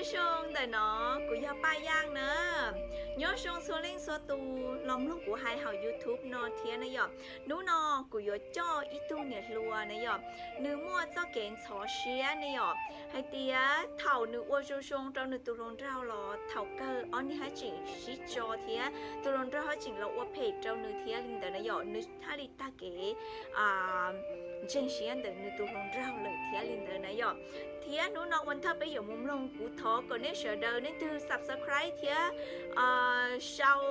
Nyob zoo ntawm no, kuv yog Paj Yaj na. Nyob zoo txhua leej txhua tus los mloog kuv hais hauv YouTube no thiab na yom. Hnub no kuv yuav coj ib tug niam hluas na yom, nws muaj txoj kev ntxhov siab ne yom, hais tias thaum nws ua zoo zoo rau nws tus hluas nraug los thaum kawg ob niag haj tseem sib tso thiab tus hluas nraug haj tseem los ua phem rau nws thiab li ntawd na yom. Nws thiaj li tag kev ntseeg siab ntawm nws tus hluas nraug lawm thiab li ntawd na yom. Thiab hnub no ua ntej peb yuav mus mloog, kuv thov kom nej sawv daws nej twg subscribe thiab sau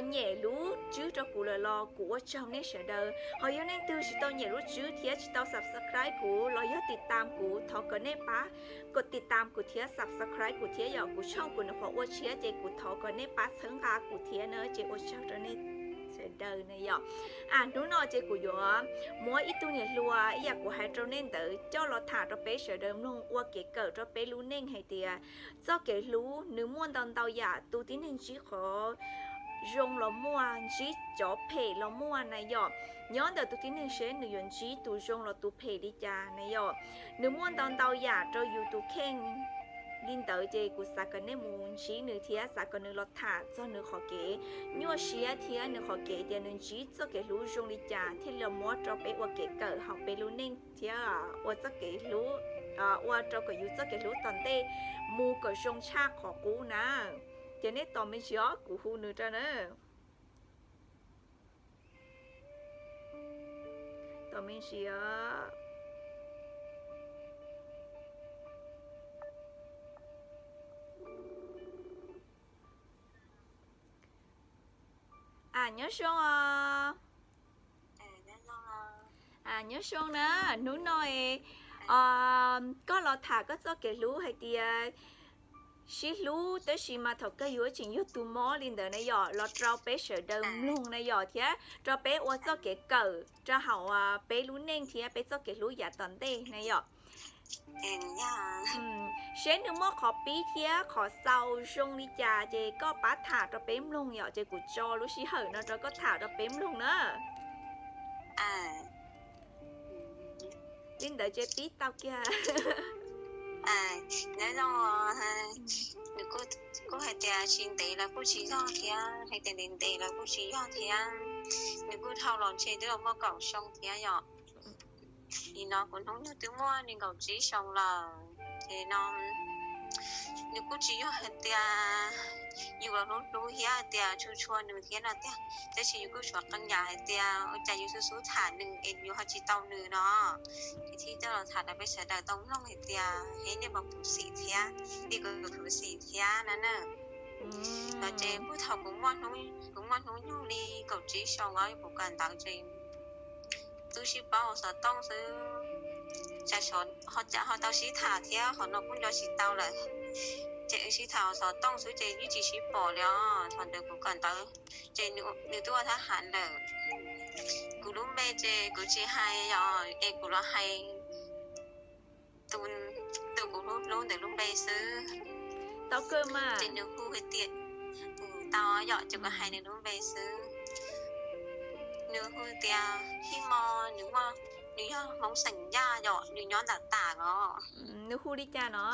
nyem lub tswb rau kuv lawm los kuv ua tsaug nej sawv daws. Ho yog nej twg tsis tau nyem lub tswb thiab tsis tau subscribe kuv los yog tiv tam kuv, thov kom nej pab kom tiv tam kuv thiab subscribe kuv thiab yom. Kuv tshooj kuv nws qhuav ua tshiab ces kuv thov kom nej pab txhawb nqa kuv thiab na, ces ua tsaug rau nej sawv daws na yom. Hnub no ces kuv yuav muab ib tug niam hluas ib yam kuv hais rau nej ntawd coj los tham rau peb sawv daws mloog ua kev kawm rau peb lub neej hais tias txoj kev hlub nws muaj ntau ntau yam, tus tib neeg ntsib qhov zoo los muaj, ntsib cov phem los muaj na yom. Nyob ntawm tus tib neeg seb nws yuav ntsib tus zoo los tus phem li cas na yom. Nws muaj ntau ntau yam rau yus tus kheej. Li ntawd ces kuv xav kom nej mus ntsib nws thiab xav kom nws los tham txog nws qhov kev nyuaj siab thiab nws qhov kev tias nws ntsib txoj kev hlub zoo li cas thiaj li los muab rau peb ua kev kawm hauv peb lub neej thiab ua txoj kev hlub, ua rau kom yus txoj kev hlub tom ntej mus kom zoo tshaj qhov qub na. Ces nej tos me ntsis os, kuv hu nws rau na. Tos me ntsis os. Nyob zoo os. Nyob zoo na, hnub no koj los tham koj txoj kev hlub hais tias sib hlub tab sis mas thaum kawg yus tseem yog tus mob li ntawd na yom, los rau peb sawv daws mloog na yom, thiab rau peb ua txoj kev kawm rau hauv peb lub neej thiab peb txoj kev hlub yav tom ntej na yom. Seb nws muaj qhov pib thiab qhov xaus zoo li cas ces koj pab tham rau peb mloog yom, ces kuv tso lub sij hawm no rau koj tham rau peb mloog na. Li ntawd ces pib tau kiag. Nyob zoo, nws kuj hais tias tsis ntev los kuj tsis yog thiab, hais tias ntev ntev los kuj tsis yog thiab. Nws kuj dhau los ntshe twb los muaj kaum xyoo thiab yom. Nim no kuv hnub nyoog twb muaj nees nkaum tsib xyoo lawm. Ces no nws kuj tsis yog hais tias yus los hlub hlub thiab hais tias tshua tshua nws thiab no tiag, tab sis yus kuj tshuav qee yam hais tias ua cas yus xub xub tham nws es yus ho tsis tau nws no. Ces thiaj coj los tham rau peb sawv daws tau mloog hais tias, es nej puas puv xim thiab, es kuv puv xim thiab no na. Los ces puag thaum kuv muaj hnub nyoog li kaum tsib xyoo os, kuv kawm ntawv ces twb sib paub hauv xov tooj xwb, ho tau sib tham thiab, qhov no kuj nco tsis tau lawm. Ces wb sib tham hauv xov tooj xwb ces yeej tsis sib pom li os. Thaum ntawd kuv kawm ntawv ces nws twb ua thab ham lawm. Kuv lub npe ces kuv tsis hais os, es kuv los hais tus kuv hlub hlub ntawd lub npe xwb. Tau kawg mas. Ces nws hu hais tias, tau yom, ces kuv hais nws lub npe xwb. Nws hu tias Phij Mo, nws, nws yog Hmoob xeem Yaj yom, nws nyob nram tas os. Nws hu li cas no?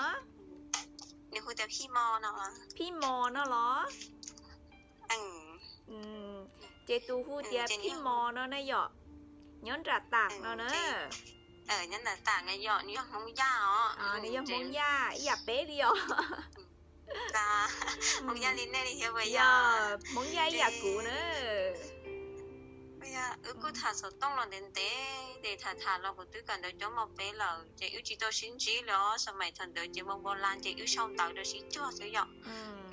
Nws hu tias Phij Mo no. Phij Mo no los? Ces tus hu tias Phij Mo no na yom, nyob nram tas no na. Nyob nram tas na yom, nws yog Hmoob Yaj os. Nws yog Hmoob Yaj ib yam peb li os. Hmoob Yaj li nej li thiab puas yog? Hmoob Yaj ib yam kuv na. Wb kuj tham xov tooj los ntev ntev ces tham tham los kuv twb kawm ntawv cuaj mob peb lawm ces wb tsis tau sib ntsib li os. Xam mais thaum ntawd ces mus npau las ces wb sau ntawv rau sib cuag xwb yom.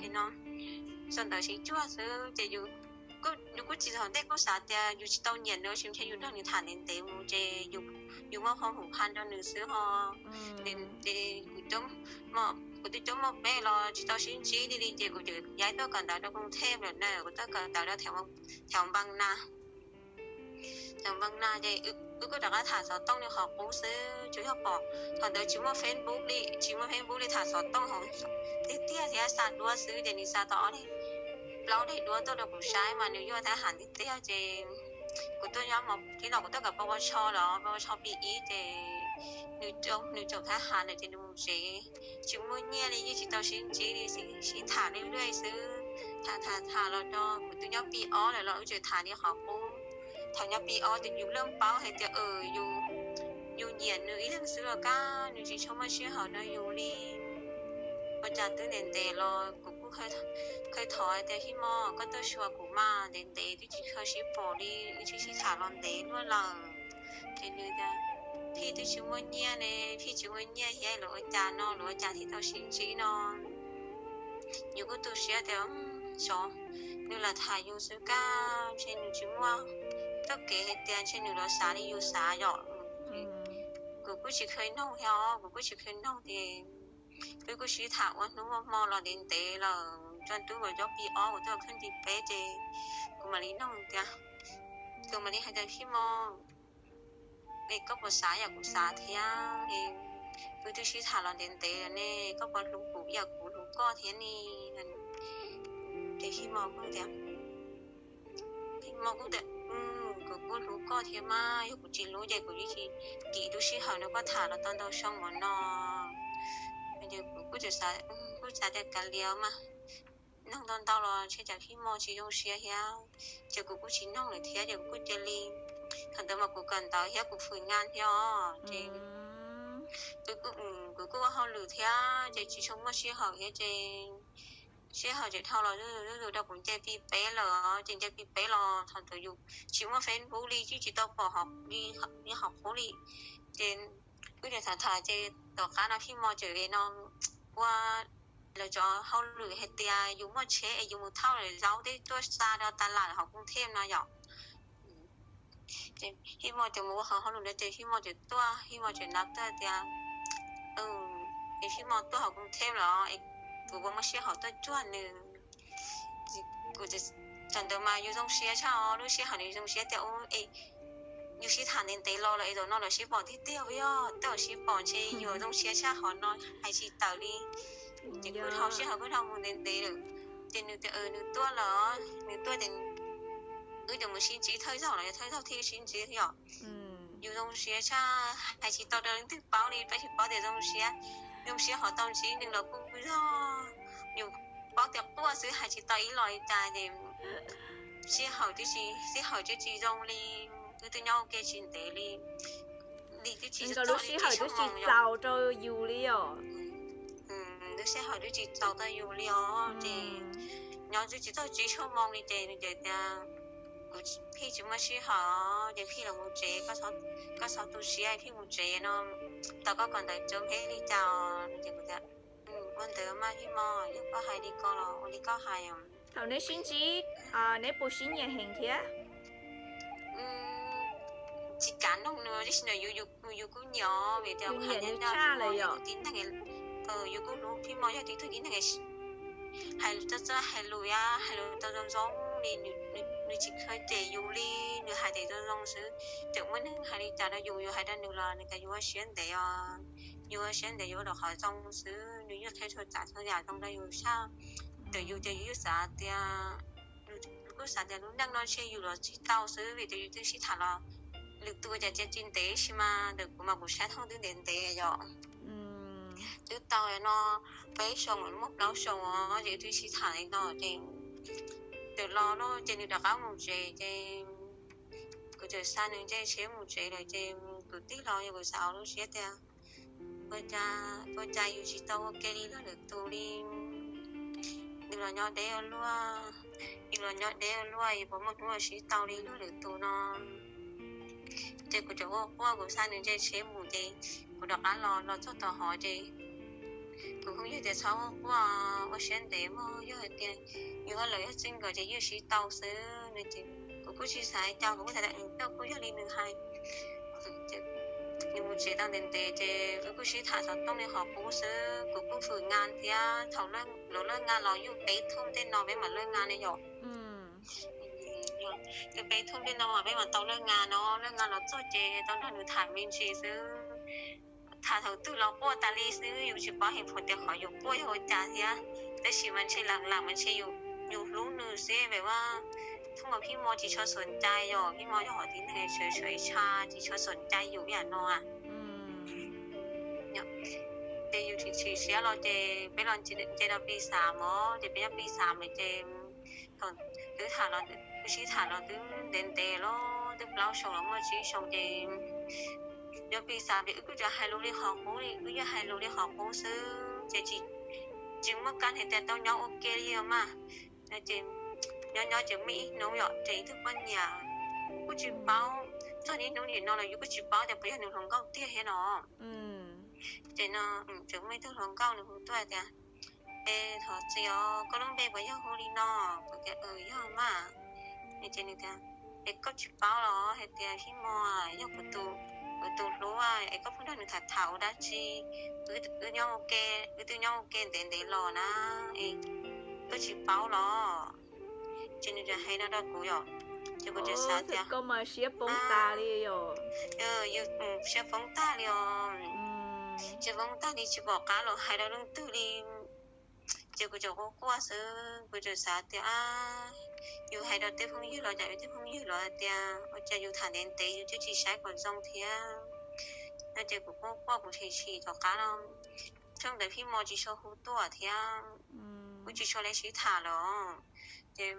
Ces no sau ntawv sib cuag xwb ces yus kuj tsis, thaum ntej kuj xav tias yus tsis tau nyiam nws tab sis ntshe yus nrog nws tham ntev ntev mus ces yus muaj hoo hum phan rau nws xwb ho. Ces kuv twb cuaj mob peb los tsis tau sib ntsib li li ces kuv txawm yaib tuaj kawm ntawv rau Koos Thej lawm na, kuv tuaj kawm ntawv rau Thev Npee na. Thev Npee na ces wb kuj rov qab tham xov tooj li qhov qub xwb, tsuas yog pom thaum ntawd tsis muaj Facebook li, tsis muaj Facebook li, tham xov tooj hauv tiag tiag thiab xa duab xwb ces nws xa tau ob plaub daim duab tuaj rau kuv saib mas nws yuaj thab ham tiag tiag ces kuv tuaj nyob, thaum ntawd kuv tuaj kawm Pov Tsho los Pov Tsho P ib ces nws, nws tsaum thab ham lawm ces nws mus tsev, tsis muaj nyiaj li, yeej tsis tau sib ntsib li, sib tham li luaj xwb. Tham tham tham los rau kuv twb nyob Pi ob lawm los wb tseem tham li qhov qub. Thaum nyob Pi ob ces yus yeej paub hais tias yus, yus nyiam nws ib leeg xwb los kab nws tsis tshua muaj sij hawm rau yus li. Ua cas twb ntev ntev los kuv kuj khaws thov hais tias Fij Mos koj tuaj xyuas kuv mas, ntev ntev twb tsis khaws sib pom li, wb twb sib tham los ntev luaj lawm. Ces nws tias Fij twb tsis muaj nyiaj ne, Fij tsis muaj nyiaj thiab los ua cas no, los ua cas thiaj tau sib ntsib no. Yus kuj tu siab tias xyov nws lam tham yus xwb kab ntshe nws tsis muaj txoj kev hais tias ntshe nws los xav li yus xav yom. Kuv kuj tsis khaws noog thiab os, kuv kuj tsis khaws noog ces wb kuj sib tham ua hnub ua hmo los ntev ntev lawm, tso ntub uas nyob Pi ob uas tuaj khwb Pi peb ces kuv mam li noog tias, kuv mam li hais tias Fij Mos, es koj puas xav yam kuv xav thiab? Wb twb sib tham los ntev ntev lawm ne, koj puas hlub kuv yam kuv hlub koj thiab ne? Ces Fij Mos kuj tias, Fij Mos kuj tias, kuv kuj hlub koj thiab mas, yog kuv tsis hlub ces kuv yeej tsis kim lub sij hawm nrog koj tham los tau ntau xyoo mus no. Kuv kuj xav tias kav liam mas, noog ntau ntau los ntshe cas Fij Mos tsis zoo siab thiab, ces kuv kuj tsis noog lawm thiab ces kuv kuj cia li, thaum ntawd mas kuv kawm ntawv thiab kuv fwm ngan thiab os ces kuv kuj ua hauj lwm thiab ces tsis tshua muaj sij hawm thiab ces sij hawm tseem dhau los zuj zus rau kuv nce Pi peb lawm ces nce Pi peb los thaum ntawd yus tsis muaj Facebook li, yeej tsis tau pom li hauv qub li. Ces wb tham tham ces tom qab no Fij Mos tseem no ua, lawv cov hauj lwm hais tias yus muaj tsheb es yus mus thauj lawv zaub tej tuaj xa rau tas lam hauv Koos Thej no yom. Ces Fij Mos tseem mus ua hauj lwm ntawd ces Fij Mos tseem tuaj, Fij Mos tseem nab tuaj tias, es Fij Mos tuaj hauv Koos Thej los es kuv puas muaj sij hawm tuaj cuag nws. Kuv, thaum ntawd mas yus zoo siab tshaj os, lub sij hawm nws zoo siab tias, yus sib tham ntev ntev los lawm es zaum no los sib pom tiag tiag, yog tej zaum sib pom ntshe yus zoo siab tshaj qhov no hais tsis tawm li. Ces kuj dhau sij hawm kuj dhau mus ntev ntev lawm, ces nws tias nws tuaj los, nws tuaj ces wb cov mus sib ntsib thawj zaug los yog thawj zaug thiaj sib ntsib yom. Yus zoo siab tshaj hais tsis tau rau leej twg paub li, peb tsis paub tias zoo siab, zoo siab qhov tau ntsib nws los kuj yog yus paub tias quaj xwb hais tsis tau ib los li cas ces sij hawm twb tsis, sij hawm twb tsis zoo li, wb twb nyob ua ke tsis ntev li, li twb tsis, lub sij hawm twb tsis txaus rau yus li os. Lub sij hawm twb tsis txaus rau yus li os ces nyob twb tsis txog tsib xuab moos li ces nws tias, kuv, Fij tsis muaj sij hawm ces Fij los mus tsev, koj txhob tu siab, Fij mus tsev no, tau koj kom ntawv tso me li cas os. Ces kuv tias, ua ntawd mas Fij Mos, yog koj hais li ko los ua li koj hais. Thaum neb sib ntsib, neb puas sib nyiam heev thiab? Tsis kav noog nws, tab sis yus kuj nyiam vim tias nyiam nws tshaj lawm yom. Yus kuj hlub Fij Mos yog tib tug tib neeg hais txawj txawj hais lus, hais lus tau zoo zoo li, nws tsis khaws cem yus li, nws hais tias zoo zoo xwb. Txawm muaj neeg hais li cas rau yus, yus hais rau nws los nws tias yus ua siab ntev os, yus ua siab ntev yus ua rau qhov zoo xwb, nws yeej qhia txhua tsav txhua yam zoo rau yus tshaj. Txawm yus ces yus yeej xav tias, kuj xav tias lub neej no ntshe yus los tsis tau xwb vim tias yus twb sib tham los lwm tus cas cia tsis ntev sis mas ntawm kuv mas kuv saib thooj twb ntev ntev yom. Twb tau no peb xyoos, muaj plaub xyoos os ces twb sib tham li no ces txawm los no ces nws rov qab mus tsev ces kuv txawm xa nws nce tsheb mus tsev lawm ces kuv tig los yog kuv xav ua lub siab tias ua cas yus tsis tau ua ke li luag lwm tus li. Nws los nyob deb ua luaj, yus los nyob deb ua luaj, yus puas muaj hnub sib tau li luag lwm tus no. Ces kuv tseem ua quaj, kuv xa nws nce tsheb mus ces kuv rov qab los, los txog tom hov ces kuv phooj ywg tias txhob ua quaj, ua siab ntev mog, yog hais tias yus hauj lwm yog txij nkawm ces yeej sib tau xwb no ces kuv kuj tsis xav cas, kuv kuj xav tias koj kuj yog li nws hais. Nws mus tsev tau ntev ntev ces wb kuj sib tham xov tooj li qhov qub xwb, kuv kuj fwm ngan thiab thaum lawv lag ngan los yus peb thum tej no peb mam lag ngan ne yom. Yus peb thum tej no mas peb mam tau lag ngan no, lag ngan los txog ces tau nrog nws tham me ntsis xwb. Tham thaum twg los quaj tas li xwb, yus tsis paub heev pom tias qhov yus quaj yog ua cas thiab, tab sis mas ntshe lam lam mas ntshe yus hlub nws xwb, vim ua Fij Mos, Fij Mos tsis tshua xom cai yom, Fij Mos yog hom tib neeg sawv sawv ib tshaj tsis tshua xom cai yus ib yam no. chim siab los ces peb los nce rau Pi Xam os, ces peb nyob Pi Xam lawm ces thaum twb tham los, twb sib tham los twb ntev ntev los twb plaub xyoos los muaj tsib xyoos ces nyob Pi Xam ces wb kuj tsis hais lus li qhov qub li, wb yeej hais lus li qhov qub xwb ces tsis, tsis muaj kab hais tias tau nyob ua ke li mas. Ces nyob nyob ces muaj ib hnub yom ces ib tug poj niam kuj tsis paub, txog niaj hnub nim no los yus kuj tsis paub tias puas yog nws hluas nkauj tiag thiab no. Ces no tseem muaj ib tug hluas nkauj nws hu tuaj tias, es thov txim os, koj lub npe puas yog hu li no? Kuv tias, yog mas. Ces nws tias, es koj tsis paub los hais tias Xib Mos yog kuv tus hlub es koj pheej nrog nws tham tham ua dab tsi? Wb twb nyob ua ke ntev ntev los na, es koj tsis paub los? Ces nws hais no rau kuv yom, ces kuv tseem xav tias, koj mas siab poob tas li os. Siab poob tag li os, siab poob tag li tsis pom qab los hais rau leej twg li. Ces kuv tseem quaj quaj xwb, kuv tseem xav tias, yus hais rau tej phooj ywg los cas, yus tej phooj ywg los hais tias ua cas yus tham ntev ntev yus twb tsis saib kom zoo thiab no. Ces kuv quaj quaj kuv chim chim tom qab no, xyoo ntawd Phij Mos tsis tshua hu tuaj thiab, kuj tsis tshua li sib tham lawm. Ces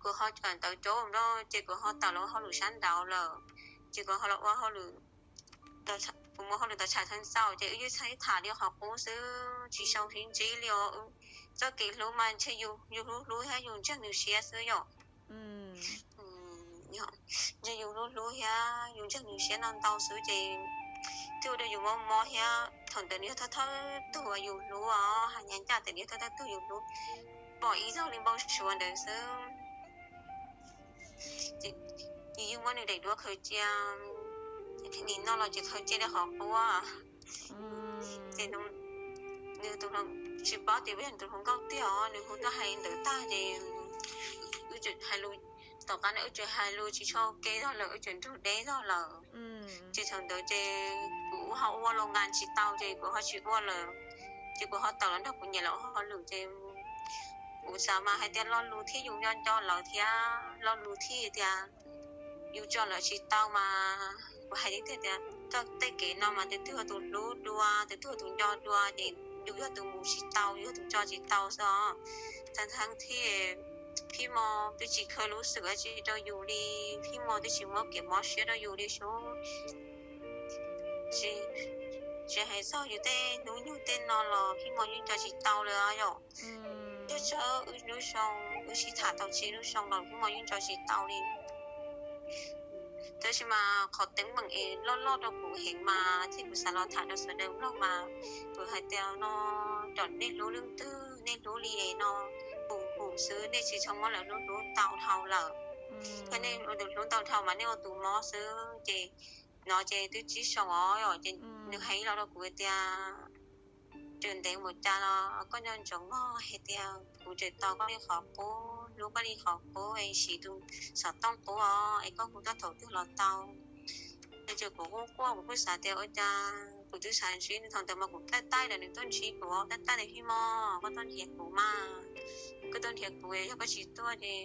kuv ho kawm ntawv cov nplog ces kuv ho tawm los ua hauj lwm sab nraud lawm, ces kuv ho los ua hauj lwm, kuv mus hauj lwm tom tsham thawj xaus ces wb yeej txhaj tham li qhov qub xwb, tsis zoo sib ntsib li os. Txoj kev hlub mas ntshe yus hlub hlub thiab yus ntseeg nws siab xwb yom. Ntshe yus hlub hlub thiab yus ntseeg nws siab no ntau xwb ces twb ua rau yus mob mob thiab. Thaum ntawd nws yog thawj thawj tug uas yus hlub os, hais nyab ncaj tias nws yog thawj thawj tug yus hlub, pom ib zaug li npau suav ntawd xwb. Ces yeej muab nws daim duab khaws cia, nim no los ces khaws cia li qhov qub. Ces nws, tsis paub tias yog nws tus hluas nkauj tiag os, nws hu tuaj hais ntawd tag ces wb tseem hais lus, tom qab no wb tseem hais lus tsis tshua ua ke zog lawm, wb tseem nrug deb zog lawm. Ces thaum ntawd ces kuv ho ua los nkas tsis tau ces kuv ho tsis ua lawm. Ces kuv ho tawm los nrog kuv niam lawv ua hauj lwm ces kuv xav mas hais tias lo lus thiab yus nco nco lawv thiab lo lus thiab tias yus tso lawv tsis tau mas kuv hais tiag tias txoj tej kev no mas tus twg yog tus hlub dua, tus twg yog tus nco dua ces yus yog tus mus tsis tau, yus yog tus tso tsis tau xwb os. Tag thaj thiab Phij Mos twb tsis khaws lub xwm dab tsi rau yus li, Phij Mos twb tsis muab kev mob siab rau yus li sub. Tsis hais txog yus tej hnub nyoog tej no los Phij Mos yeej nco tsis tau li yom. Txawm wb lub xyoo wb sib tham tau tsib lub xyoo los Phij Mos yeej nco tsis tau li. Tab sis mas qhov teeb meem es loj loj rau kuv heev mas thiab kuv xav los tham rau sawv daws mloog mas kuv hais tias no, kom nej hlub leej twg nej hlub li no, pum pum xwb, nej tsis txhob muab lawv hlub hlub tau dhau lawm. Yog nej ua tus hlub tau dhau mas nej ua tus mob xwb. Ces no ces twb tsib xyoos os, ces nws hais ib lo rau kuv tias tseem ntev mus cas los koj nco ntsoov mog, hais tias kuv tseem tos koj li qhov qub, hlub koj li qhov qub es siv tus xov tooj qub os, es koj hu tuaj thaum twg los tau. Ces kuv quaj quaj kuv kuj xav tias ua cas kuv twb xav ntsib nws, thaum ntawd mas kuv taij taij lawm nws tuaj ntsib kuv, taij taij tias Phij Mos, koj tuaj nrhiav kuv mas, koj tuaj nrhiav kuv, yog koj tsis tuaj ces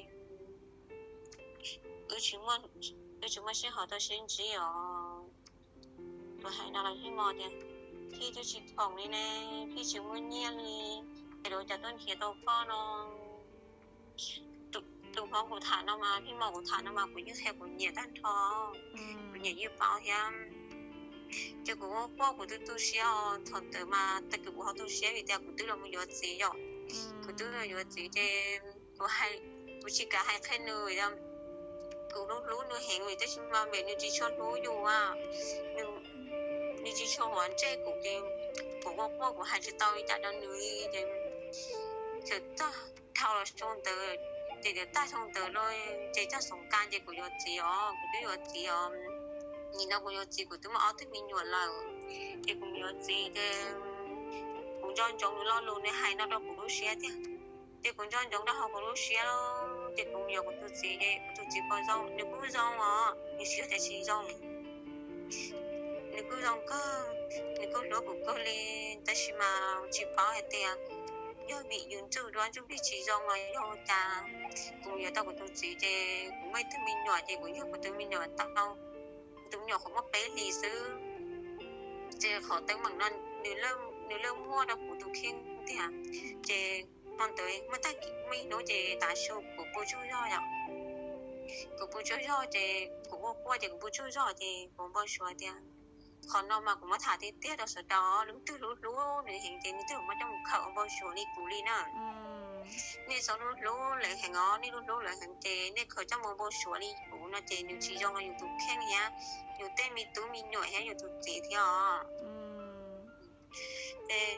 wb tsis muaj sij hawm tau sib ntsib os. Kuv hais no los Phij Mos tias, Phij twb tsis khoom li ne, Phij tsis muaj nyiaj li, es luag cas tuaj nrhiav tau koj no. Tus hmoob kuv tham no mas, Phij Mos kuv tham no mas kuv yeej qhia kuv niam tag nrho, kuv niam yeej paub thiab. Ces kuv quaj quaj kuv tu tu siab os, thaum ntawd mas tag kis kuv ho tu siab vim tias kuv twb los mus yuav txiv yom. Kuv twb los yuav txiv ces kuv, kuv tsis kam hais qhia nws, kuv hlub hlub nws heev vim tab sis mas nws tsis tshua hlub yus, nws tsis tshua quav ntsej kuv ces kuv quaj quaj kuv hais tsis tau li cas rau nws li ces txawm txog dhau los xyoo ntawd, ces tag xyoo ntawd lawm ces txog Xoom Kas ces kuv yuav txiv os, kuv twb yuav txiv os. Nim no kuv yuav txiv kuv twb muaj ob tug me nyuam lawm, ces kuv yuav txiv ces kuv nco ntsoov nws lo lus nws hais no rau kuv lub siab tiag. Ces kuv nco ntsoov rau hauv kuv lub siab, ces kuv yuav kuv tus txiv ces kuv tus txiv kuj zoo, nws kuj zoo os, nws tsis yog tias tsis zoo, nws kuj zoo kawg, nws kuj hlub kuv kawg li. Tab sis mas tsis paub hais tias yog vim yus ntsuj duab ntsuj plig tsis zoo los yog ua cas, kuv yuav tau kuv tus txiv ces kuv muaj ib tug me nyuam ces kuv yug kuv tus me nyuam tau, kuv tus me nyuam qhuav muaj peb hlis xwb. Ces qhov teeb meem no nws lawj nws laj muaj rau kuv tus kheej tiag. Ces hmo ntawd muaj tag kis muaj ib hnub ces tav su kuv pw tsaug zog yom, kuv pw tsaug zog ces kuv quaj quaj ces kuv pw tsaug zog ces kuv npau suav tias, qhov no mas kuv muab tham tiag tiag rau sawv daws, leej twg hlub hlub nws heev ces nws twb muab coj mus khaws ua npau suav li kuv li na. Nej txhob hlub hlub lawv heev os, nej hlub hlub lawv heev ces nej khaws coj mus npau suav li kuv no ces nws tsis zoo rau yus tus kheej thiab yus tej me tub me nyuam thiab yus tus txiv thiab os. Ces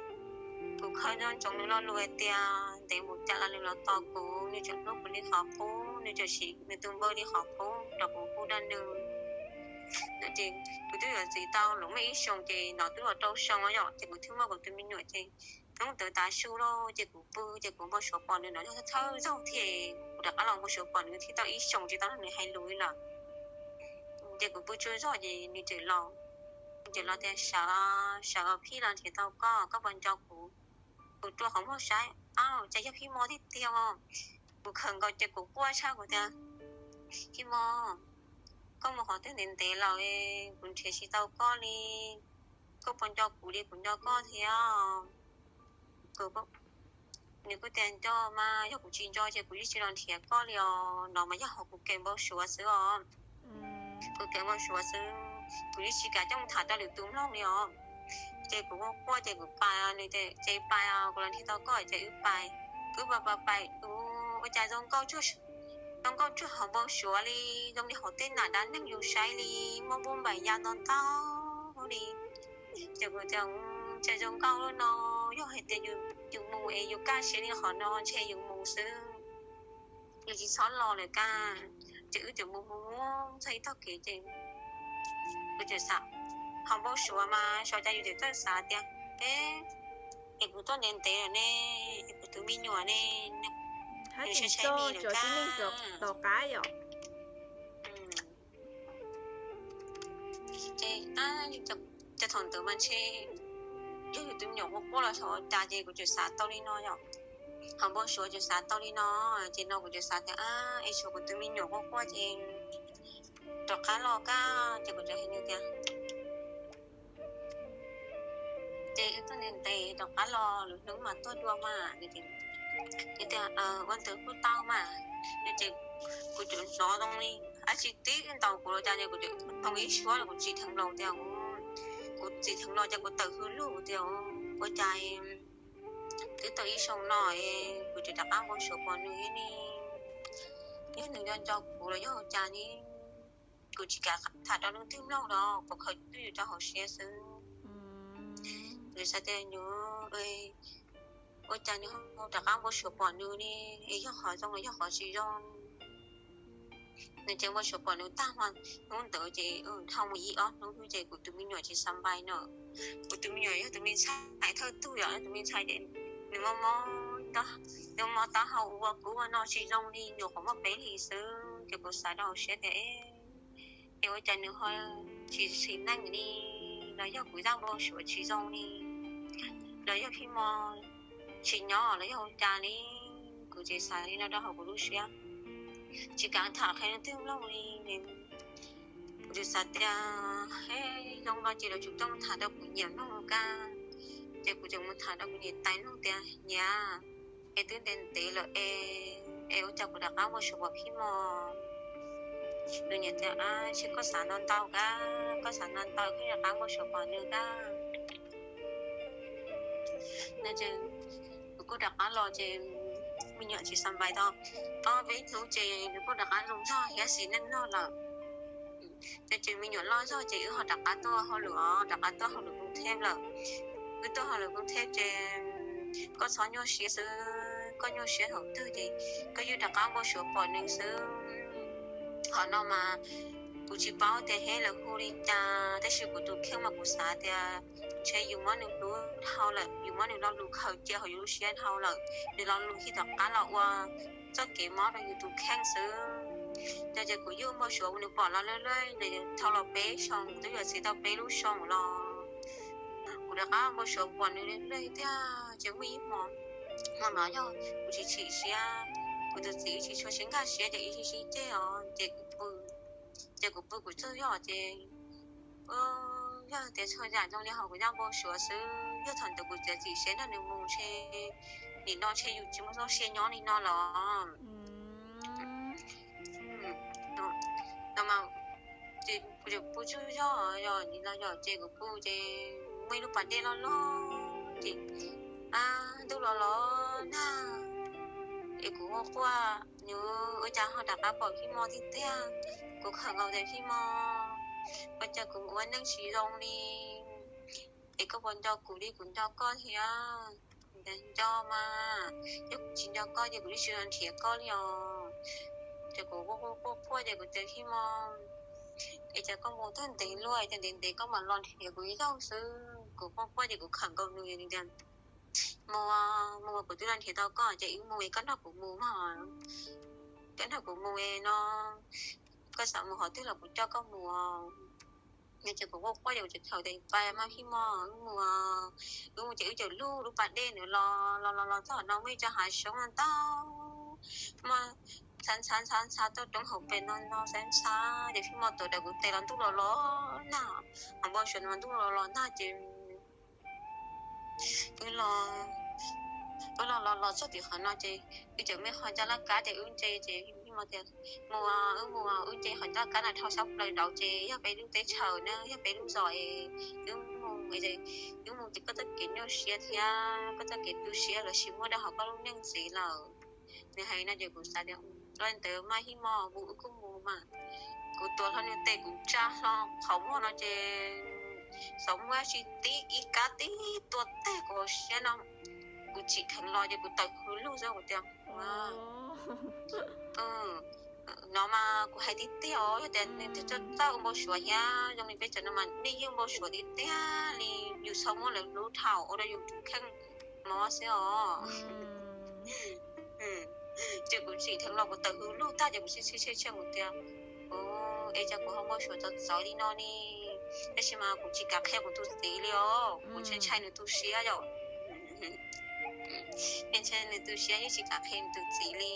kuv khaws nco ntsoov nws lo lus hais tias ntev mus cas los nws los tos kuv, nws tseem hlub kuv li qhov qub, nws tseem siv nws tus npawb li qhov qub rau kuv hu rau nws no. Ces kuv twb yuav txiv tau los muaj ib xyoos ces no twb los rau xyoo yom, ces kuv thiaj muaj kuv tus me nyuam ces hnub ntawd tav su lauj ces kuv pw ces kuv npau suav pom nws no yog thawj zaug thiab, kuv rov qab los npau suav pom nws thiab tau ib xyoos tsis tau nrog nws hais lus li lawm. Ces kuv pw tsaug zog ces nws tseem los, nws tseem los tias sawv, sawv os phij, los nrhiav tau koj, koj puas nco kuv? Kuv rua qhov muag saib, ab, cas yog Phij Mos tiag tiag os. Kuv khawm nkaus ces kuv quaj tshaj kuv tias, Phij Mos, koj mus qhov twg ntev ntev lawm, kuv nrhiav tsis tau koj li, koj puas nco kuv li kuv nco koj thiab? Nws kuj tias nco mas yog kuv tsis nco ces kuv yeej tsis los nrhiav koj li os, no mas yog hauv kuv kev npau suav xwb os. Kuv kev npau suav xwb, kuv yeej tsis kam coj mus tham rau lwm tus mloog li os. Ces kuv quaj quaj ces kuv pais, nws tias ces pais os, kuv los nrhiav tau koj ces wb pais. Wb pais pais pais, ua cas zoo nkauj, zoo nkauj tsuag hauv npau suav li, zoo li hauv tej nam dab neeg yus saib li, muaj npuj npaim ya ntau ntau li. Ces kuv tias, Cas zoo nkauj li no, yog hais tias yus mus es yus kaj siab li qhov no ntshe yus mus xwb, yus tsis txhob los lawm kaj. Ces wb tseem mus mus mus txog ib tog kev ces kuv tseem xav, hauv npau suav mas xyov cas yus tseem txawj xav tias, E, es kuv tuaj ntev ntev lawm ne, es kuv tus me nyuam ne, nws saib saib li lawm kaj. Ces, ces thaum ntawd mas ntshe yog yus tus me nyuam quaj quaj los xyov cas ces kuv tseem xav tau li no yom. Hauv npau suav tseem xav tau li no, ces no kuv tseem xav tias, Es tshuav kuv tus me nyuam quaj quaj ces rov qab los kaj. Ces kuv tseem hais nws tias, Ces wb tuaj ntev ntev rov qab los lwm hnub mas tuaj dua mas. Nws tias, Ua ntawd kuj tau mas. Ces kuv tseem hnov zoo li dab tsi tib ntaus kuv los cas, kuv tseem hnov ib suab los kuv tsim dheev los tias, kuv tsim dheev los ces kuv tawm hws lug tias, Ua cas twb tau ib xyoos no kuv tseem rov qab npau suav pom nws thiab ne? Yog nws nco nco kuv los yog ua cas ne? Kuv tsis kam tham rau leej twg mloog los kuv khaws twj ywm rau hauv siab xwb. Kuv xav tias, Nyuj, ua cas nws ho rov qab npau suav pom nws ne? Es yog qhov zoo los yog qhov tsis zoo? Nws ces npau suav pom nws tag mas hnub ntawd ces dhau mus ib ob hnub xwb ces kuv tus me nyuam tsis xa npais no. Kuv tus me nyuam yog tus me ntxhais thawj tug yom, yog tus me ntxhais ces nws mob mob, nws mob taub hau ua kub ua no tsis zoo li, nyuam qhuav muaj peb hlis xwb. Ces kuv xav rau hauv siab tias, Es ua cas nws ho tsis sim neej li? Los yog kuv zaj npau suav tsis zoo li? Los yog Phij Mos tsis nyob los yog ua cas li? Kuv tseem xav li no rau hauv kuv lub siab, tsis kam tham qhia leej twg mloog li. Kuv tseem xav tias, Zoo no ces lawv tsum coj mus tham rau kuv niam mloog kaj. Ces kuv tseem mus tham rau kuv niam tais mloog tias, Niam, es twb ntev ntev lawm es, es ua cas kuv rov qab npau suav pom Phij Mos? Kuv niam tias, Ab, tsis, koj xav ntau ntau kaj, koj xav ntau ntau koj rov qab npau suav pom nws kaj. Ces kuv kuj rov qab los ces me nyuam tsis xa npais tau ob peb hnub ces nws kuj rov qab zoo zog thiab sim neej zog lawm. Ces me nyuam loj zog ces wb ho rov qab tuaj hauj lwm os, rov qab tuaj hauj lwm Koob Theb lawm. Wb tuaj hauj lwm Koob Theb ces koj txhob nyuaj siab xwb, koj nyuaj siab thaum twg ces koj yeej rov qab npau suav pom nws xwb. Qhov no mas kuv tsis paub tias thiab lawv hu li cas, tab sis kuv tus kheej mas kuv xav tias ntshe yus muab nws hlub dhau lawm, yus muab nws lo lus khaws cia hauv yus lub siab dhau lawm, nws lo lus thiaj rov qab los ua txoj kev mob rau yus tus kheej xwb. Ces kuv yeej npau suav nws pom los lawm, dhau los peb xyoos, twb yuav txiv tau peb lub xyoo los kuv rov qab npau suav pom nws tiag. Ces muaj ib hmo, hmo no yog kuv tsis chim siab, kuv tus txiv tsis tshua sib nkag siab ces ib sib sib ceg os, ces kuv pw, ces kuv pw kuv tsaug zog ces Yog tias txhua yam zoo li hauv kuv zaj npau suav xwb, yog thaum ntawd kuv txiav txim siab nrog nws mus ntshe nim no ntshe yus tsis muaj txoj sia nyob li no los. No mas ces kuv pw tsaug zog, yog li no yog ces kuv pw ces muaj ib lub pas dej loj loj ces ntuj los los nag, es kuv quaj quaj, nws ua cas ho rov qab pom Fij Mos tiag tiag. Kuv khawm nkaus tias Fij Mos, ua cas kuv mus ua neej tsis zoo li, es koj puas nco kuv li kuv nco koj thiab? Nco mas, yog kuv tsis nco koj ces kuv yeej tsis los nrhiav koj li os. Ces kuv quaj quaj quaj ces kuv tias Fij Mos, es cas koj mus tag ntev luaj, es cas ntev ntev koj mam los nrhiav kuv ib zaug xwb? Kuv quaj quaj ces kuv khawm nkaus nws tias mus, mus, kuv twb los nrhiav tau koj ces wb mus, koj nrog kuv mus mog, koj nrog kuv mus no, koj xav mus qhov twg los kuv coj koj mus. Ces kuv quaj quaj ces kuv tseem khawm tias pais mas Fij Mos, wb mus, wb mus ces wb txawm luj lub pas dej ntawd los los los los txog no muaj ib co hav xyoob ntau, muaj ntxhab ntxhab ntxhab ntxhab toj roob hauv pes no no ntxhab ntxhab ces Fij Mos tuav rawv kuv tes los ntuj los los nag, hauv npau suav no ntuj los los nag ces wb los, wb los los los txog tim qhov no ces wb tseem me qhov ncaj laj kab ces wb ntse ces Fij Mos tias mus, wb mus, wb ntse qhov ncaj laj kab na dhau sab plaws nraud ces yog peb lub teb chaws na, yog peb lub zos es wb mus, wb mus ces koj txoj kev nyuaj siab thiab koj txoj kev tu siab los sis muaj rau hauv koj lub neej ntxiv lawm. Nws hais no ces kuv xav tias ua li ntawd mas Fij Mos mus wb kuj mus mas. Kuv tuav hlo nws tes kuv tsa hlo qhov muag no ces xov muaj tsis tib ib kab tib tua tag kuv hauv siab no, kuv tsim dheev los ces kuv tawm hws lug xwb kuv tias no mas kuv hais tiag tiag os, yog tias nws twb txawj ua npau suav thiab zoo li peb cov no mas nej yeej npau suav tiag tiag li, yus txhob muab lawv hlub dhau ua rau yus kheej mob xwb os. Ces kuv tsim dheev los kuv tawm hws lug tag ces kuv tshee tshee tshee kuv tias es cas kuv ho npau suav txawv txawv li no ne, tab sis mas kuv tsis kam qhia kuv tus txiv li os, kuv ntshai ntshai nws tu siab yom. Ntshai nws tu siab yeej tsis kam qhia nws tus txiv li.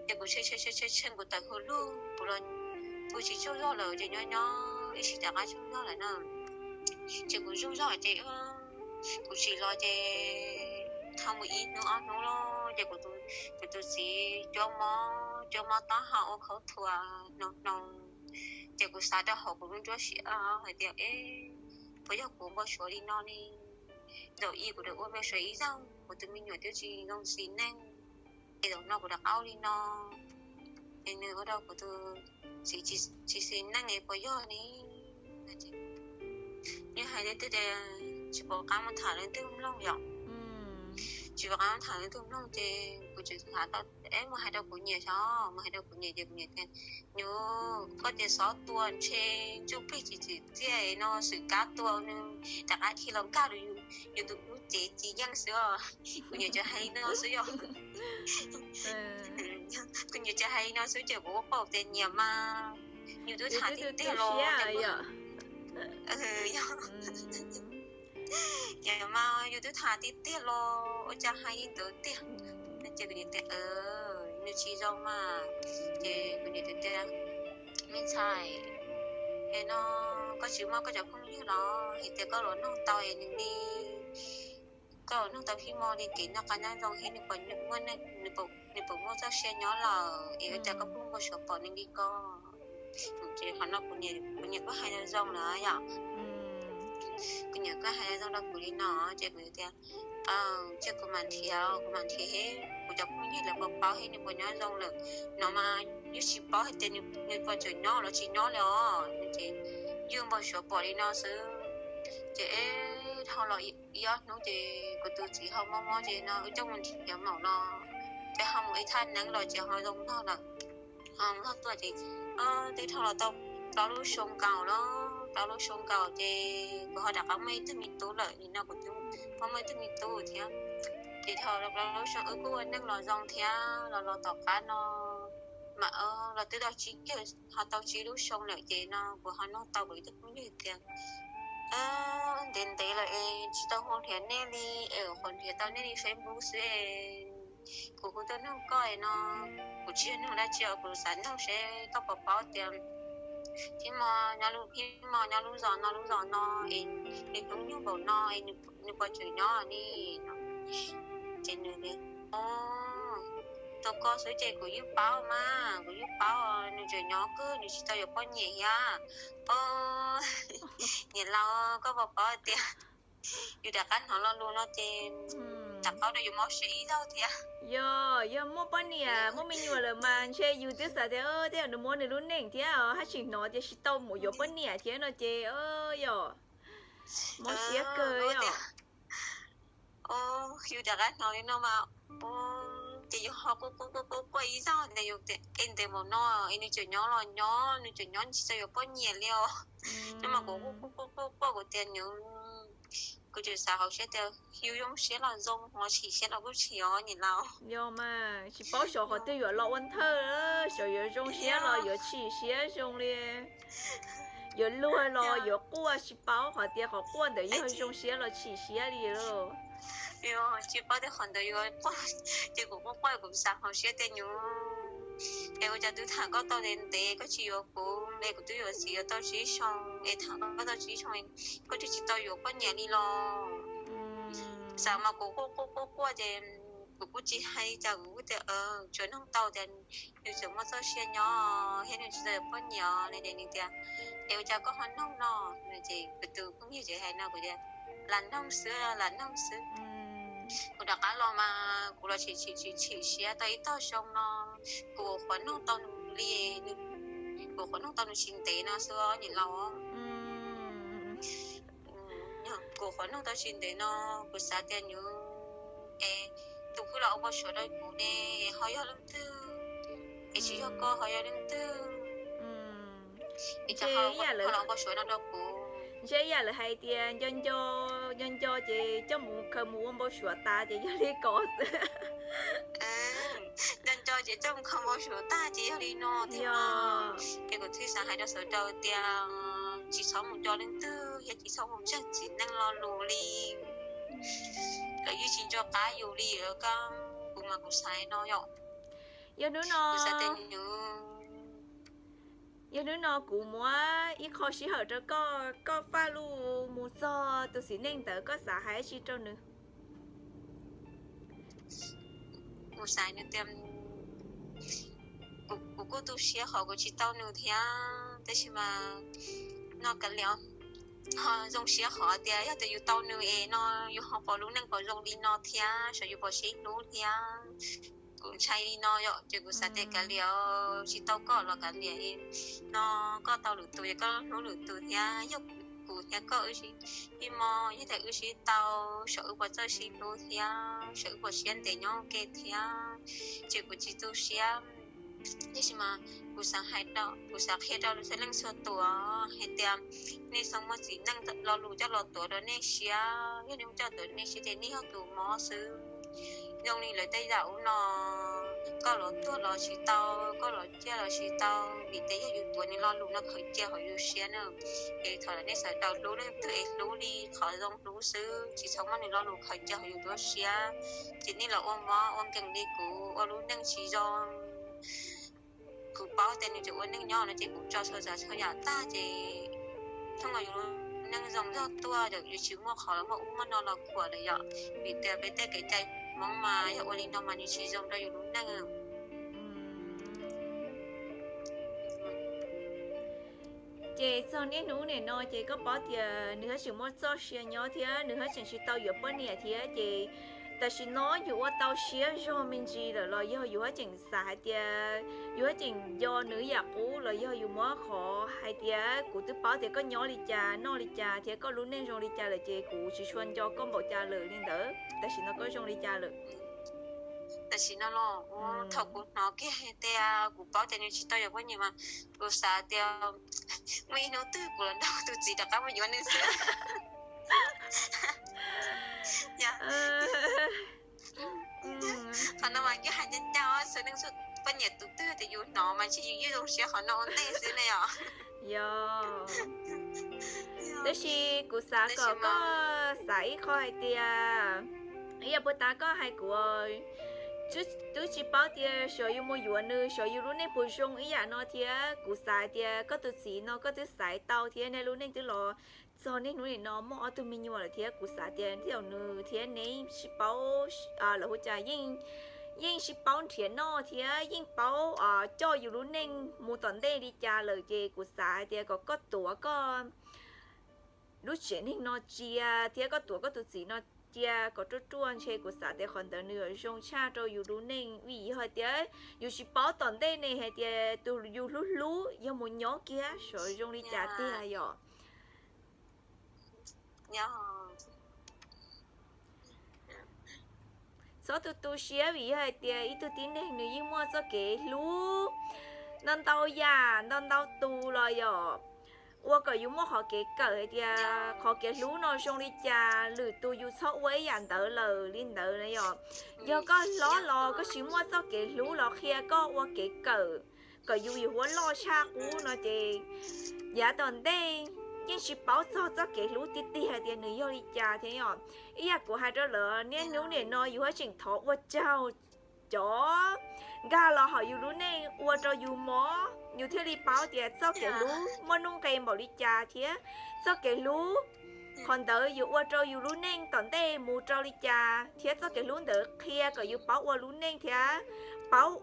Ces kuv tshee tshee tshee tshee kuv tawm hws lug kuv los, kuv tsis tsaug zog lawm ces nyob nyob ib sij rov qab tsaug zog lawm na. Ces kuv tsaug zog ces kuv tsim los ces tau mus ib hnub ob hnub los ces kuv tus txiv cuab mob, cuab mob taub hau ua khaub thuas hno hno. Ces kuv xav rau hauv kuv lub nruab siab hais tias es puas yog kuv npau suav li no li. Zaum ib kuv rov ua npau suav ib zaug, kuv tus me nyuam twb tsis zoo xis neej, es zaum no kuv rov qab ua li no es nws ua rau kuv tus txiv tsis xis neej es puas yog li. Yeej hais tias tsis pom qab mus tham leej twg mloog yom. Tsis pom qab mus tham leej twg mloog ces kuv tseem xav tau es mus hais rau kuv niam xyov, mus hais rau kuv niam ces kuv niam tias nyuam, koj tias xob tua ntshe ntsuj plig tsis txwm txiaj no xwm kab tua nws rov qab khi los nkag rau yus tus hlub cev ci yeej xwb os. Kuv niam tsuas hais li no xwb yom. Kuv niam tsuas hais li no xwb ces kuv ua paub tias nyiam mas yus twb tham tiag tiag los, nyiam mas yus twb tham tiag tiag los ua cas hais li ntawd tiag. Ces kuv niam tias nws tsis zoo mas, ces kuv niam tias me ntxhais, es no koj tsis muaj koj cov phooj ywg los hais tias koj los nug tau es nws li, koj los nug tau Fij Mos li kev noj qab nyob zoo thiab nws puas muaj txoj sia nyob lawm es ua cas koj kuj npau suav pom nws li ko. Ces qhov no kuv niam kuj hais zoo zoo lawm yom. Kuv niam kuj hais zoo rau kuv li no ces kuv tias cia kuv mam nrhiav, kuv mam nrhiav thiab kuv cov phooj ywg lawv puas paub thiab nws puas nyob zoo lawm no mas yeej tsis paub hais tias nws puas tseem nyob los tsis nyob li os. Ces yeej npau suav pom li no xwb. Ces dhau los ib ob hnub ces kuv tus txiv ho mob mob ces no wb coj mus nrhiav maum los ces ho mus ib thaj neeb los ces ho zoo noj lawm. Ho noj tuaj ces twb dhau los tau plaub lub xyoo nkaus los, plaub lub xyoo nkaus ces kuv ho rov qab muaj ib tug me tub lawm, nim no kuv twb ho muaj ib tug me tub thiab. Ces dhau los plaub lub xyoo wb kuj ua neej los zoo thiab los los tom qab no mas los twb tau tsib caug ho tau tsib lub xyoo lawm ces no kuv ho nug tau kuv ib tug phooj ywg tias ntev ntev lawm es tsis tau hu nrhiav nej li, es qhuav nrhiav tau nej li Facebook xwb es kuv kuj tuaj nug koj no, kuv tsis yog nug dab tsi os, kuv xav nug seb koj puas paub tias Phim Mos nyob lub, Phim Mos nyob lub zos no lub zos no es nws hnub nyoog npaum no es nws puas tseem nyob li no? Ces nws tias, o, tus ko xwb ces kuv yeej paub mas, kuv yeej paub nws tseem nyob kawg, nws tsis tau yuav poj niam thiab. O, niam laus, koj puas paub tias yus rov qab hnov lo lus no ces rov qab rau yus mob siab ib zaug thiab. Yog, yog muaj poj niam muaj me nyuam lawm mas ntshe yus twb xav tias tej zaum nws muab nws lub neej thiab os, haj tseem hnov tias tsis tau mus yuav poj niam thiab no ces yog mob siab kawg yom. Yus rov qab hnov li no mas, ces yus ho quaj quaj quaj quaj ib zaug ntawd, yus tias es ntev npaum no es nws tseem nyob los nyob, nws tseem nyob tsis tau yuav poj niam li os. No mas kuv quaj quaj quaj quaj kuv tias nws, kuv tseem xav hauv siab tias yus zoo siab los zoo, ho chim siab los kuj chim os niam laus. Yog mas, tsis paub xyov qhov twg yuav los ua ntawd, xyov yuav zoo siab los yuav chim siab zoo li. Yuav luag los yuav quaj tsis paub, qhov tias qhov quaj ntawd yog zoo siab los chim siab li lauj. Tsis paub tias qhov ntawd yuav quaj, ces kuv quaj quaj kuv xav hauv siab tias nws, es ua cas twb tham koj tau ntev ntev koj tsis yuav kuv es kuv twb yuav txiv yuav tau tsib xyoo es tham koj tau tsib xyoo koj twb tsis tau yuav poj niam li los. Xav mas kuv quaj quaj quaj quaj ces kuv kuj tsis hais li cas, kuv kuj tias tsuas nug tau tias nws tseem muaj txoj sia nyob thiab nws tsis tau yuav poj niam li ces nws tias, es ua cas koj ho nug no? Ces kuv tus phooj ywg tseem hais no kuv tias, lam nug xwb, lam nug xwb. Kuv rov qab los mas kuv los chim chim chim chim siab tau ib tog xyoo no, kuv qhuav nug tau nws li, kuv qhuav nug tau nws tsis ntev no xwb niam laus. Kuv qhuav nug tau tsis ntev no, kuv xav tias nws, es tus kuj los ua npau suav rau kuv ne, ho yog leej twg? Es tsis yog koj ho yog leej twg? Es ntshe ib yam lawv, ntshe ib yam lawv hais tias nco nco, nco nco ces coj mus khaws mus ua npau suav tas ces yog li ko xwb. Nco nco ces coj mus khaws npau suav tas ces yog li no thiab. Ces kuv thiaj xav hais rau sawv daws tias tsis txhob mus nco leej twg thiab tsis txhob mus ntseeg txiv neej lo lus li. Lawv yeej tsis nco qab yus li os koj, kuv mas kuv xav no yom. Yog hnub no, yog hnub no kuv muab ib qho sij hawm rau koj, koj faj lus mus txog tus txiv neej ntawd koj xav hais dab tsi rau nws? Kuv xav nws tias, kuv kuj tu siab qhov kuv tsis tau nws thiab, tab sis mas no kav liam, ho zoo siab qhov tias yog tias yus tau nws es no yus ho pom lub neej pom zoo li no thiab, saib yus pom sib hlub thiab. Kuv ntshai li no yom, ces kuv xav tias kav liam, tsis tau koj los kav liam, no koj tau lwm tus es koj hlub lwm tus thiab, yog kuv thiab koj wb sib, Phim Mos, yog tias wb sib tau, saib wb puas txawj sib hlub thiab, saib wb puas siab ntev nyob ua ke thiab. Ces kuv tsis tu siab, tab sis mas kuv xav hais, kuv xav qhia rau txhua leej txhua tus hais tias nej txhob muab txiv neej lo lus coj los tuav rau nej siab. Yog nej muab coj tuav rau nej siab ces nej yog tus mob xwb. Zoo li lawv tej yam ub no, koj los tuag los tsis tau, koj los ciaj los tsis tau, vim tias yog yus tuav nws lo lus no khaws cia hauv yus siab na. Es thaum nej sawv daws hlub leej twg es hlub li qhov zoo hlub xwb, tsis txhob muab nws lo lus khaws cia hauv yus lub siab. Ces nej los ua mob ua nkees li kuv, ua lub neej tsis zoo. Kuv paub tias nws tseem ua neej nyob no ces kuv tso txhua tsav txhua yam tag ces thooj los yus lub neej zoo zog tuaj, yus tsis muaj qhov muaj ub muaj no los khuam lawm yom. Vim tias peb tej kev cai Hmoob mas yog ua li no mas nws tsis zoo rau yus lub neej. Ces txog niaj hnub nim no ces koj paub tias nws haj tseem muaj txoj sia nyob thiab nws haj tseem tsis tau yuav poj niam thiab ces tam sim no yus ua tau siab zog me ntsis lawm los yog yus haj tseem xav hais tias yus haj tseem nco nws ib yam qub los yog yus muab qhov hais tias kuv twb paub tias koj nyob li cas noj li cas thiab koj lub neej zoo li cas lawm ces kuv tsis tshua nco koj npaum cas lawm li ntawd. Tam sim no koj zoo li cas lawm? Tam sim no los thaum kuv hnov kiag hais tias kuv paub tias nws tsis tau yuav poj niam mas kuv xav tias muaj ib hnub twg kuv los nrog tus txiv rov qab mus yuav nws xwb. Qhov no mas yeej hais ncaj ncaj, txhua leej txhua poj niam tus twg tias yus hnov mas ntshe yus yeej zoo siab qhov no ua ntej xwb ne yom. Yog, tab sis kuv xav kom koj xav ib qho hais tias, ib yam puag ta koj hais kuv, Twb tsis paub tias xyov yus mus yuav nws xyov yus lub neej puas zoo ib yam no thiab. Kuv xav tias koj tus txiv no koj twb xaiv tau thiab, nej lub neej twb los txog niaj hnub nim no muaj ob tug me nyuam lawm thiab. Kuv xav tias tej zaum nws thiab neb sib paub, lawv hu cas, yeej sib paub nrhiav noj thiab yeej paub coj yus lub neej mus tom ntej li cas lawm. Ces kuv xav hais tias kom koj tuav koj lub tsev neeg no cia thiab koj tuav koj tus txiv no cia kom ruaj ruaj ntshe kuv xav tias qhov ntawd nws yuav zoo tshaj rau yus lub neej. Vim yog hais tias yus tsis paub tom ntej ne hais tias tus yus hlub hlub yog mus nyob kiag xyov zoo li cas tiag yom. Txhob tu tu siab, vim yog hais tias ib tug tib neeg nws yeej muaj txoj kev hlub ntau ntau yam ntau ntau tus los yom, ua kom yus muaj qhov kev kawm hais tias qhov kev hlub no zoo li cas, lwm tus yus txhob ua ib yam ntawd lawm li ntawd na yom. Yog koj hlob los koj tsis muaj txoj kev hlub los qhia koj ua kev kawm kom yus yus huab loj tshaj qub no ces yav tom ntej yeej tsis paub txog txoj kev hlub tiag tiag hais tias nws yog li cas thiab yom. Ib yam kuv hais rau lawv, niaj hnub nim no yus haj tseem thov ua tsaug cov nkag los hauv yus lub neej ua rau yus mob, yus thiaj li paub tias txoj kev hlub muaj nuj nqes npaum li cas thiab txoj kev hlub qhov ntawd yuav ua rau yus lub neej tom ntej mus rau li cas thiab txoj kev hlub ntawd qhia kom yus paub ua lub neej thiab paub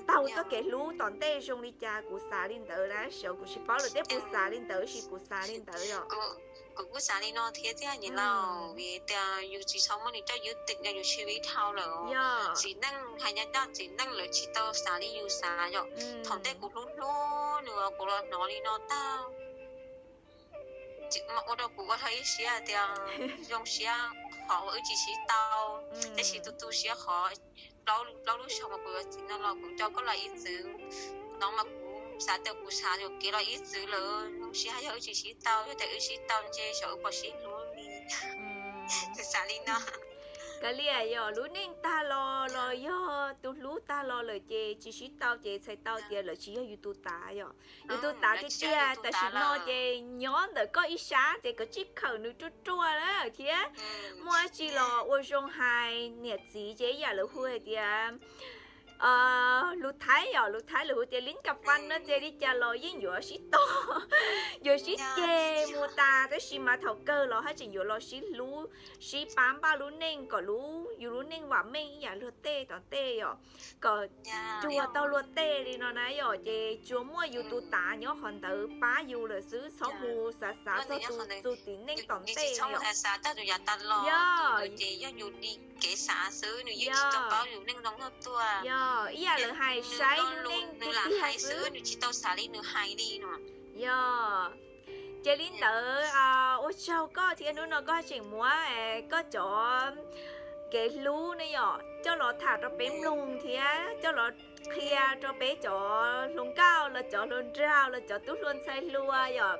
taug txoj kev hlub tom ntej zoo li cas. Kuv xav li ntawd na, xyov kuv tsis paub lawm thiab, kuv xav li ntawd, tab sis kuv xav li ntawd yom. Kuv kuj xav li no thiab tiag niam laus, vim tias yus tsis txhob muab nws coj yub tim rau yus tshwj vis dhau lawm. Txiv neej hais nyob nyob txiv neej lawv tsis tau xav li yus xav yom. Thaum ntej kuv hlub hlub nws kuv los hnov li no tag, ua rau kuv ua dhau ib siab tias zoo siab qhov uas wb tsis sib tau, tab sis tu tu siab qhov plaub lub xyoo mas kuv yuav txiv no los kuv coj koj los ib txwv no mas kuv xav tias kuv xav yuam kev los ib txwv lawm, zoo siab yog wb tsis sib tau, yog tias wb sib tau ntshe xyov wb puas sib hlub li. Xav li no. Kav liam yom, lub neej tag los los yog tus hlub tag los lawm ces tsis sib tau ces txhais tau tias lawv tsis yog yus tus tav yom. Yus tus tav tiag tiag tam sim no ces nyob ntawm koj ib sab ces koj tsij khawm nws ruaj ruaj na thiab muaj dab tsi los ua zoo hais. Niam txiv ces ib yam lawv hu hais tias lus Thaib yom, lus Thaib lawv hu tias lib kas fas no ces li cas los yeej yuav sib tog, yuav sib ceg mus tas, tab sis mas thaum kawg los haj tseem yuav los sib hlub sib pab npaj lub neej kom lub, yus lub neej vam meej ib yam luag tej tom ntej yom, kom cuag tau luag tej li no na yom. Ces tsuas muaj yus tus tav nyob qhov ntawd pab yus lawm xwb, txhob mus xav xav txog tus txiv neej tom ntej yom. Yog, yog ib yam lawv hais saib lub neej tiag tiag xwb. Yog, ces li ntawd ua tsaug koj thiab, hnub no koj tseem muab koj cov kev hlub ne yom coj los tham rau peb mloog thiab coj los qhia rau peb cov hluas nkauj los cov hluas nraug los cov tub hluas ntxhais hluas yom,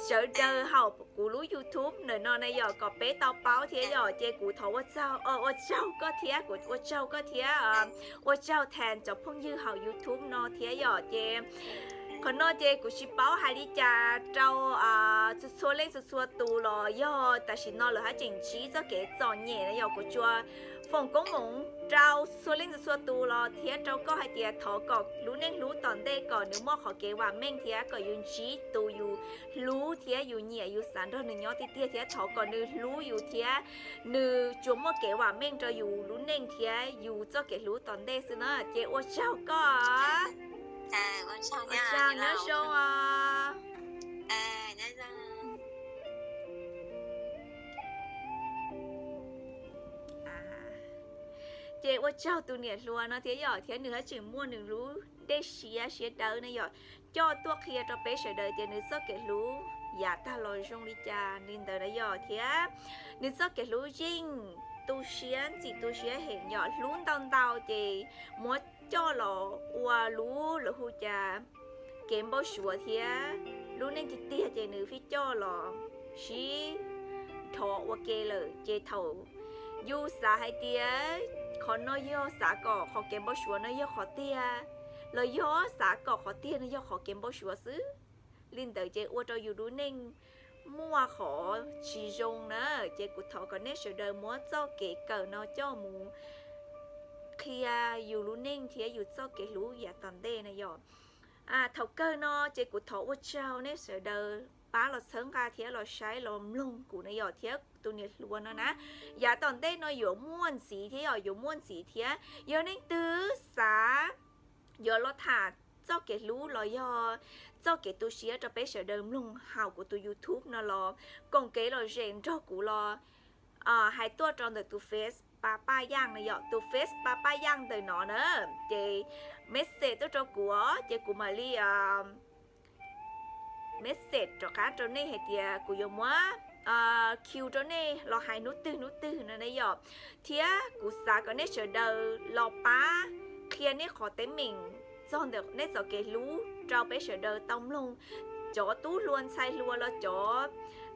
sawv daws hauv kuv lub YouTube ntawm no na yom, kom peb tau paub thiab yom. Ces kuv thov ua tsaug, ua tsaug koj thiab, kuv ua tsaug koj thiab, ua tsaug tas cov phooj ywg hauv YouTube no thiab yom. Ces qhov no ces kuv tsis paub hais li cas rau txhua txhua leej txhua txhua tus los yog tam sim no lawv haj tseem ntsib txoj kev txom nyem na yom. Kuv tsuas foom koob hmoov rau txhua leej txhua tus los thiab rau koj hais tias thov kom lub neej hlub tom ntej kom nws muaj qhov kev vam meej thiab kom yus ntsib tus yus hlub thiab yus nyiam yus xav nrog nws nyob tiag tiag thiab thov kom nws hlub yus thiab nws tsuas muaj kev vam meej rau yus lub neej thiab yus txoj kev hlub tom ntej xwb na. Ces ua tsaug koj, ua tsaug, nyob zoo os. Ces ua tsaug tus niam hluas no thiab yom, thiab nws haj tseem muaj nws lub dej siab siab dawb na yom, coj tuaj qhia rau peb sawv daws tias nws txoj kev hlub yav tag los zoo li cas li ntawd na yom. Thiab nws txoj kev hlub yeej tu siab ntxim tu siab heev yom, hlub ntau ntau ces muab coj los ua lub lawv hu cas kev npau suav thiab lub neej tiag tiag ces nws fij coj los sib dhos ua ke lawm. Ces thaum yus xav hais tias qhov no yog xav kom qhov kev npau suav no yog qhov tiag los yog xav kom qhov tiag no yog qhov kev npau suav xwb, li ntawd ces ua rau yus lub neej muaj qhov tsis zoo na. Ces kuv thov kom nej sawv daws muab txoj kev kawm no coj mus qhia yus lub neej thiab yus txoj kev hlub yav tom ntej na yom. Thaum kawg no ces kuv thov ua tsaug nej sawv daws pab los txhawb nqa thiab los saib los mloog kuv na yom, thiab tus niam hluas no na. Yav tom ntej no yuav muaj ntxiv thiab yom, yuav muaj ntxiv thiab. Yog leej twg xav yuav los tham txoj kev hlub los yog txoj kev tu siab rau peb sawv daws mloog hauv kuv tus YouTube no los koom kev lom zem nrog kuv los hais tuaj rau ntawm tus Face Pab Paj Yaj na yom, tus Face Pab Paj Yaj ntawm no na, ces message tuaj rau kuv os, ces kuv mam li message rov qab rau nej hais tias kuv yuav muab kiu rau nej los hais hnub twg hnub twg no ne yom. Thiab kuv xav kom nej sawv daws los pab qhia nej qhov teeb meem txog ntawm nej txoj kev hlub rau peb sawv daws tau mloog, cov tub hluas ntxhais hluas los cov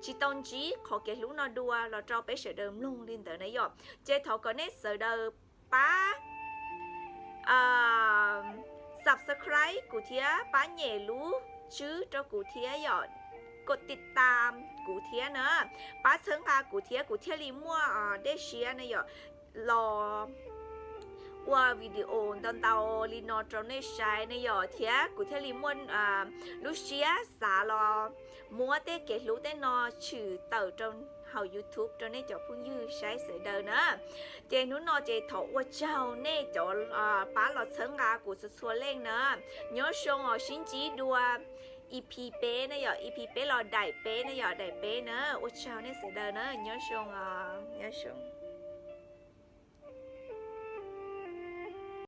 tsis tau ntsib qhov kev hlub no dua los rau peb sawv daws mloog li ntawd na yom. Ces thov kom nej sawv daws pab subscribe kuv thiab pab nyem lub tswb rau kuv thiab yom, koj tiv tam kuv thiab na, pab txhawb nqa kuv thiab kuv thiaj li muaj dej siab na yom, los ua video ntau ntau li no rau nej saib ne yom, thiab kuv thiaj li muaj lub siab xav los muab tej kev hlub tej no tshwm tawm rau hauv YouTube rau nej cov phooj ywg saib sawv daws na. Ces hnub no ces thov ua tsaug nej cov pab los txhawb nqa kuv txhua txhua leej na. Nyob zoo os, sib ntsib dua EP peb na yom, EP peb los daim peb na yom, daim peb na. Ua tsaug nej sawv daws na, nyob zoo os, nyob zoo.